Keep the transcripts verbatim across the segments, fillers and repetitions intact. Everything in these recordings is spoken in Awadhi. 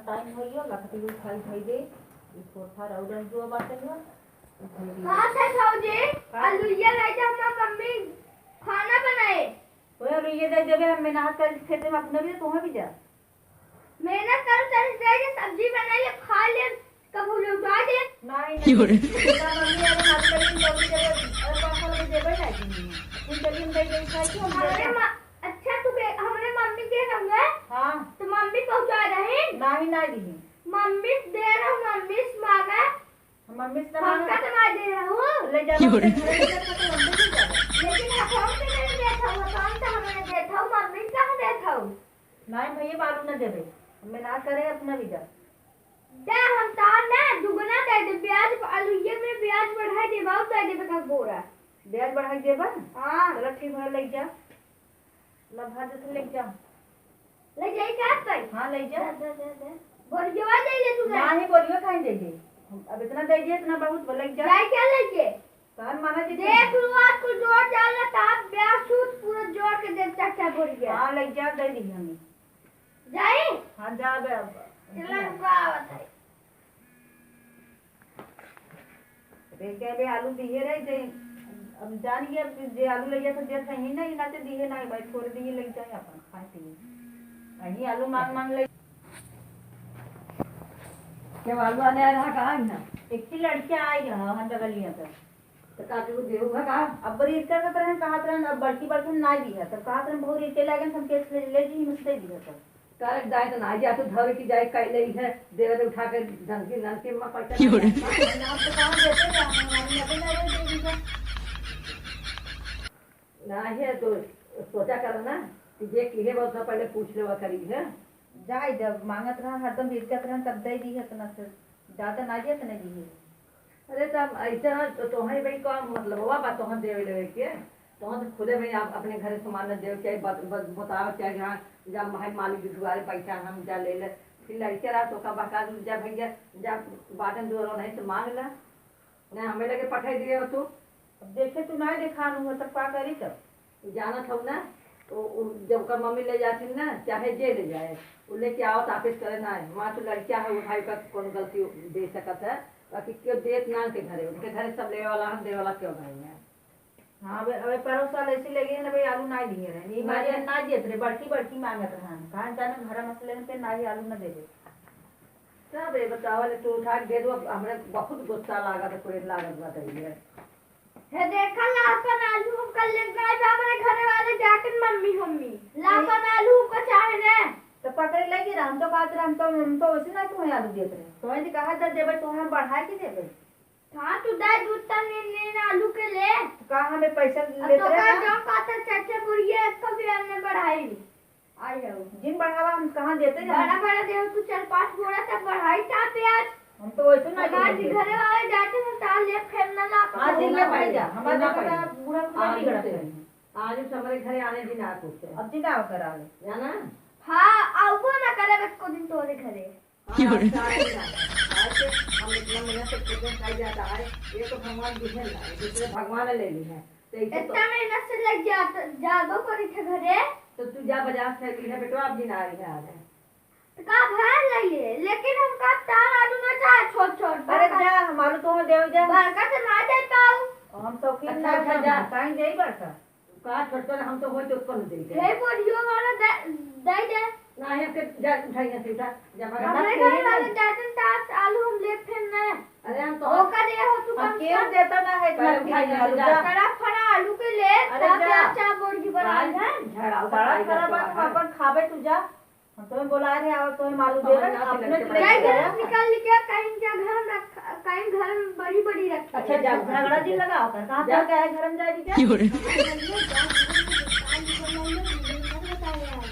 टाइम होइयो, लखती हुई खाई खाई दे। ई थोर थार और रह जो बाटे हो। कहाँ थे भौजी? का? आलू ये रह जा, हमार मम्मी खाना बनाए। ओए, आलू ये दे देबे, हम मेहनत कर खेते में अपने भी, तोहे भी जा। मेहनत कर, चल दे दे, सब्जी बनाई, खा ले, कब उठा दे। नहीं, नहीं। बेटा, मम्मी, अरे, हाथ लगी, मम्मी देबे, अरे, पाँच साल में देबे नहीं दीदी। कुछ चलिए, हम दे दे, खाई क्यों? हमरे मा-, अच्छा, तू बे-, हमरे मम्मी के संग है? हाँ। तो मम्मी पहुँचा रही? नहीं, नहीं दीदी। मम्मी से दे रहा हूँ, मम्मी से मांगा। हम मम्मी से तो हमका मांगा। तो ना दे रहा हूँ। ले जा, क्यों रे? मम्मी से ले जा, तो हम भी ले जा। लेकिन हम, हम तो नहीं देता हूँ, हम तो हमें देता हूँ, मम्मी से कहाँ देता हूँ? नहीं भैया, बालू ना देबे, हमें ना करे अपना भी जा। दे, हम तार ना दुगना दे दे, ब्याज, आलूये में ब्याज बढ़ाई देबा, और दे देबे का बोरा। ब्याज बढ़ाई देबा? हाँ। चलो ठीक है, ले जा। ला भात जैसे ले जा। ले जाई का भाई? हाँ, ले जा। दे, दे, दे, दे। बोरियवा दे ले तू ना। नहीं, बोरियो खाई दे दे। अब इतना दे दे, इतना बहुत बा, ले जा। जाए क्या लेके? तहन माना जी देख लो, आज कुल जोड़ जाला, ताप ब्याह सूत पूरा जोड़ के दे चाचा बोरिया। हाँ, ले जा, दे दी हमें। जाई? हाँ, जा बे अब। चला, रुका, आवत है। देख के बे आलू दिए रहे, जे अब जान गया, अब जे आलू ले जाए, तो जे सही नहीं, ना तो दिए ना, भाई, थोड़े दिए ले जाए अपन, खाए पिए। वही आलू मांग मांग ले। के आलू आने आ रहा, कहाँ है ना? एक ही लड़कियाँ आई रहा, हम बगलिया पर। तो का के देहू है का? अब बड़ी इज्जत करत रहन, कहत रहन, अब बड़की बड़की ना दी है, तब कहत रहन, बहुत इज्जत लागन, हम केस ले, ले जी, मुझसे दी है तब। तारक दाई तो ना जा, तू धर की जाए, कह ले है, देवे तो उठा के धमकी, धमकी में पैसा क्यों रे? ना, ना, तो कहाँ देते हैं, हमारी नदी ना रहे, दे दीजिए। ना है तो सोचा कर ना, कि जे किहे बा, उसका पहले पूछ लेवा करी है। जाए, जब मांगत रहा, हरदम इज्जत रहा, तब दे दी है, इतना से ज्यादा ना दिए, इतने दी है। अरे, तब ऐसे ना, तो तोहरे भाई का मतलब हुआ बा, तोहर देवे लेवे के? तोहर तो खुदे भाई आप अपने घरे सामान न देवे के, बत-, बत-, बतावे के, कि हाँ, जा भाई मालिक के दुआरे पैसा हम जा ले ले। फिर लड़के रहा, तो का बहका दू, जा भैया, जा बाटन दुआरो नहीं से मांग ले। नहीं, हमें लगे पठाई दिए हो तू। अब देखे तू ना देखान हुआ, तब का करी तब? जानत हऊ ना, तो उ, जब ओकर मम्मी ले जाथिन ना, चाहे जे ले जाए, उ लेके आवत, आफिस करे ना है। वहाँ तो लड़किया है, वो भाई का कौन गलती दे सकत है, बाकी क्यों देत ना के घरे, उनके घरे सब लेवे वाला हम, देवे वाला क्यों भाई है? हाँ, अबे, अबे परोस साल ऐसी लगी है ना भाई, आलू ना दिए रहे, ई मारे ना दिए रहे, बड़की बड़की मांगत रहन, कहाँ जाने घर मसले में ना ही आलू ना देवे। सब ये बतावा ले, तू उठा के दे दो, अब हमरे बहुत गुस्सा लागत है, कोई लागत बताइए। हे देखा, लापन आलू हमका ले गए बा हमरे घरे वाले जाके मम्मी, मम्मी। लापन आलू हमका चाहे ने। तो पकड़े लगी रहा, हम तो कहत रहे, हम तो, हम तो वैसे ना तुम्हें आलू देत रहे। तो ऐसे कहा जा देबे, तो हम बढ़ा के देबे। हाँ, तू दे दू तन नीन, नीन आलू के ले। तो का हमें पैसा अब लेत तो रहे का ना? जो कहता चाचा बुढ़िया, इसको भी हमने बढ़ाई। आई हो। जिन बढ़ावा हम कहाँ देते हैं? बड़ा बड़ा देव तू चार पाँच बोरा तब बढ़ाई ता प्याज। हम तो वैसे ना हमारे देते। घरे वाले जाते हैं, तार ले फेर ना ला आज दिन ना ना भाई जा, हमारे ना घर का भाई। बूढ़ा बुढ़ा आज बिगड़त से, है। आज से हमारे घरे आने दिन आ कुछ है। अब दिन आओ करा ले। जाना? हाँ, आऊबो ना करे बस को दिन तोरे घरे। हाँ, आज से आने दिन आ। आज से हम इतना मेहनत से चिकन खाई जाता है, ये तो भगवान दिहे ना, दूसरे भगवान ले ली है। तो इसे तो इतना मेहनत से लग जाता, जादो करी थे घरे। तो तू जा बाजार से ली है बेटवा, अब दिन आ रही है आज। तो का भर लइले, लेकिन हमका तार आलू ना चाहे छोट छोट, अरे बड़का। जा, हम आलू तोहर देवे जा। बड़का तो ना दे पाऊ। हम शौकीन अच्छा, ना अच्छा, हम जा। काहे देई बड़का? का छोट छोट हम तो होई तो उत्पन्न दे दे। हे बोरियो वाला दे, दे दे। ना है, फिर जा, उठाई ना, उठा, जा, भगा। हमरे घर वाले जाते तार आलू हम ले फिर ना। अरे हम तो ओका दे हो तू हम कम केहू से। देता ना है इतना पहले उठाई ना, आलू जा। जा। फड़ा फड़ा आलू के ले, अरे खा जा। प्याज, चाप, बोरी बना ले। झाड़ा उठा बड़ा खाई खराब जा बात, तो अपन खाबे तू जा। हम तुम्हें बोला रहे, आओ, तुम्हें मालूम दे रहे, अपने से लेके गए। निकाल लेके कहीं क्या घर में रख, कहीं घर में बड़ी बड़ी रखी। अच्छा, जा, झगड़ा जी लगाओ कर, कहाँ जा। क्या है घर में जाएगी क्या? क्यों रे?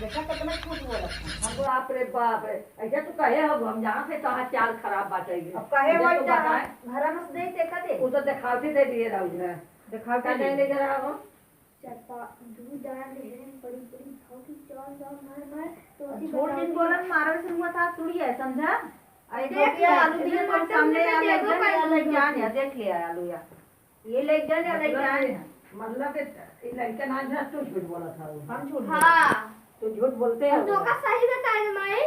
देखा कितना झूठ बोला। हम तो बाप रे बाप रे, ऐसा तू कहे हो, हम जहाँ से तहाँ चाल खराब बात है ये। अब कहे हो तो बताए। घर में से दे, देखा दे। वो तो दिखावटी दे दिए रहू है। दिखावटी का दे। नहीं लेके रहा हो? चार पा-, दू दाल रहे, बड़ी बड़ी भौजी, चार दाल मार मार, तो अब अथी छोड़ बना दिन के बोलन, मारल से हुआ था, तुड़ी है, समझा? आई देख धोतिया ले, आलू दिए इधर तो मटन सामने में आ, ले देखो जा, काहे ले नहीं जा, होती। देख ले आलू या। ये ले जा, ले मतलब जा। ये, मतलब ये, ये लड़का ना जा, तू झूठ बोला था वो। हम झूठ बोला। हाँ। तू झूठ बोलते हम हो। धोखा सही बताए ना माई।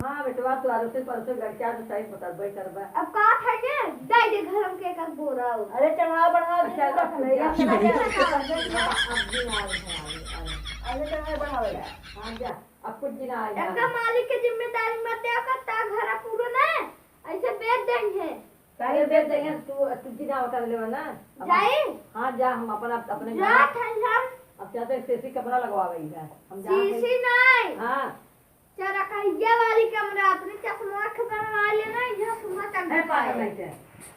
हाँ बेटवा, तू आरोसे परोसे लड़किया से सही बतलबे करबे। अब का खाए के? दे दे घर में के एक बोरा हो। अरे चढ़ाओ बढ़ाओ दे, अच्छा, रख ले। अब दिन आ गया, अरे चढ़ाओ बढ़ाओ ले। हाँ जा, अब कुछ दिन आ गया। इनका मालिक के जिम्मेदारी मत दे, का ता घर पूरा ना, ऐसे बेच देंगे। पहले बेच देंगे, तू, तू दिन आ कर लेवा ना। अब जाई? हाँ जा, हम अपना, अपने जा घर। अब जाते हैं, सीसी कमरा लगवा गई है, हम जा सीसी नहीं। हाँ। चरकहिया वाली कमरा, अपने चश्मा के बनवा लेना, यहाँ सुबह तक ए, पागल नहीं है।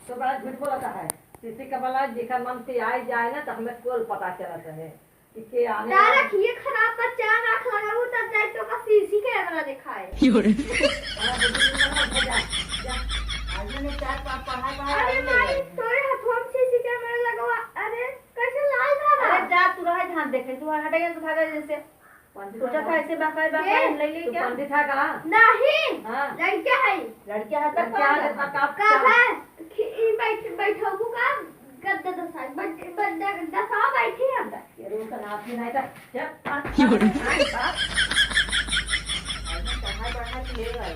तो बड़ा झूठ बोलता है। किसी का भला जेकर मन से आए जाए ना, तो हमें कुल पता चलत है कि के आने तारा वाला। ये खराब बच्चा आँख लगाऊ, तब जाए तो का सीसी कैमरा दिखाए। हाँ, बुद्धि नहीं बना, जा, जा। आज मैंने चार पाँच पढ़ाई, पढ़ाई अरे आगे ले माई, गए। तोरे हथवा में सीसी कैमरा लगवा, अरे कैसे लाल धारा? अरे जा, तू रहे ध्यान देखे, तू हट गया, तू भागा जैसे। पंडित सोचा था ऐसे बहकाए, बहकाए ये? हम ले ले तू क्या? पंडित है का? नहीं। हाँ। लड़का है। लड़का है तब लड़का है, कौन? तब का? का है? कि ई बैठ, बैठबू का? गद्दा दसा, बद-, बद-, दसा बैठी हम। ये रोशन आप ही नहीं था। चल। क्यों रे? आज हम चढ़ाई बढ़ाई के ले आए।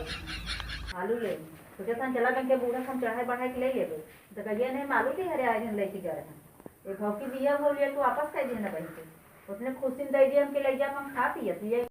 आलू ले। सोचा था चला बन के बूढ़ा हम चढ़ाई बढ़ाई के ले लेबे। तो कहिए नहीं, हम आलू के हरे आए हैं लेके जा रहे हैं। ये भौकी बिया हो लिया, तू वापस कर दिया ना बहन के। उसने खुशी में दे दिया हमके, ले जा, हम खा पिया, तू ये